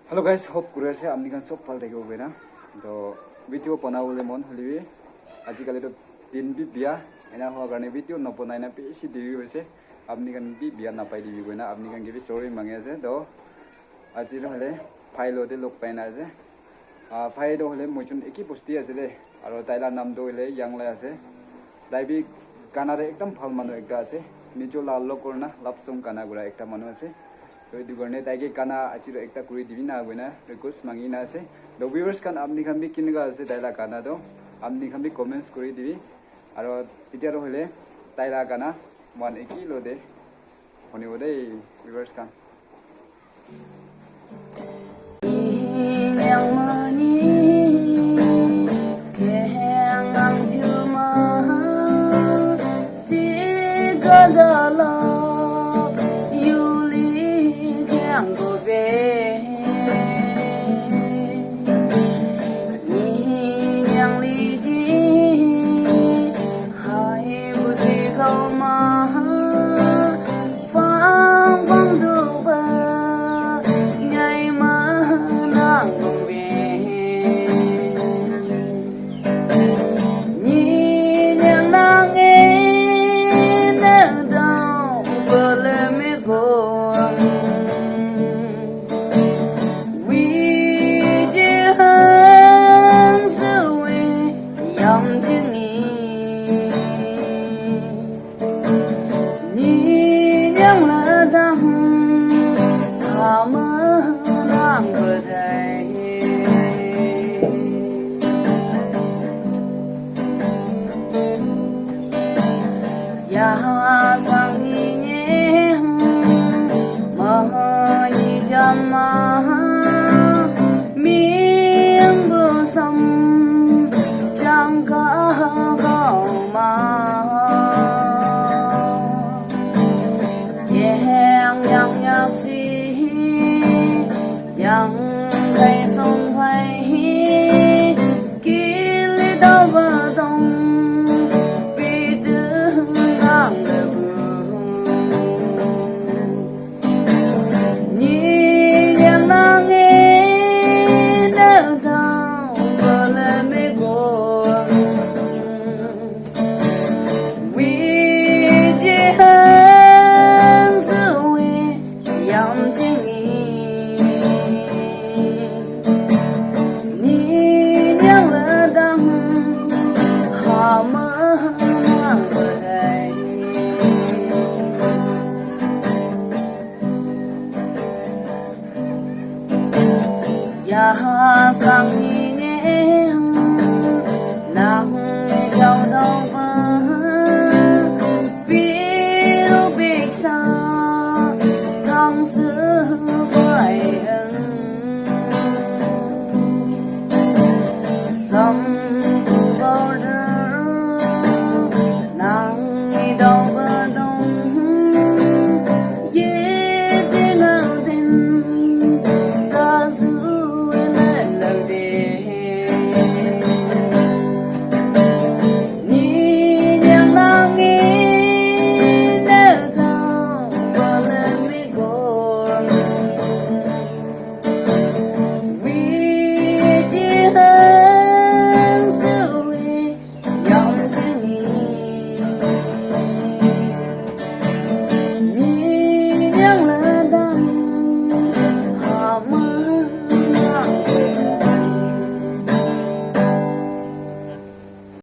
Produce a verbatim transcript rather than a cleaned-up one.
Hello guys, hope kuri ase apni khan sob bhal thakibo koina. To video banabole mon hoile bi ajikali to din bi biya, ena hua karne video nabanai na bishi deri hoise. Apni khan bi biya napai dibi koina apni khan ke bi sorry mangi ase. To aji to hoile bhai lo te log pai na ase. Ah, bhai to hoile moi chun eki bosti ase de, aro tai la nam to hoile Yang Lai ase. Tai bi gana te ekdam bhal manu ekta ase. Nijo la log kurna love song gana kura ekta manu ase. To etu karne tai ke gana aji to ekta kuri dibi na koina request mangi na ase. To viewers khan apni khan bi kinika ase tai la gana to apni khan bi comments kuri dibi. Aro etia to hoile tai la gana mohan eki lo te hunibo de viewers khan.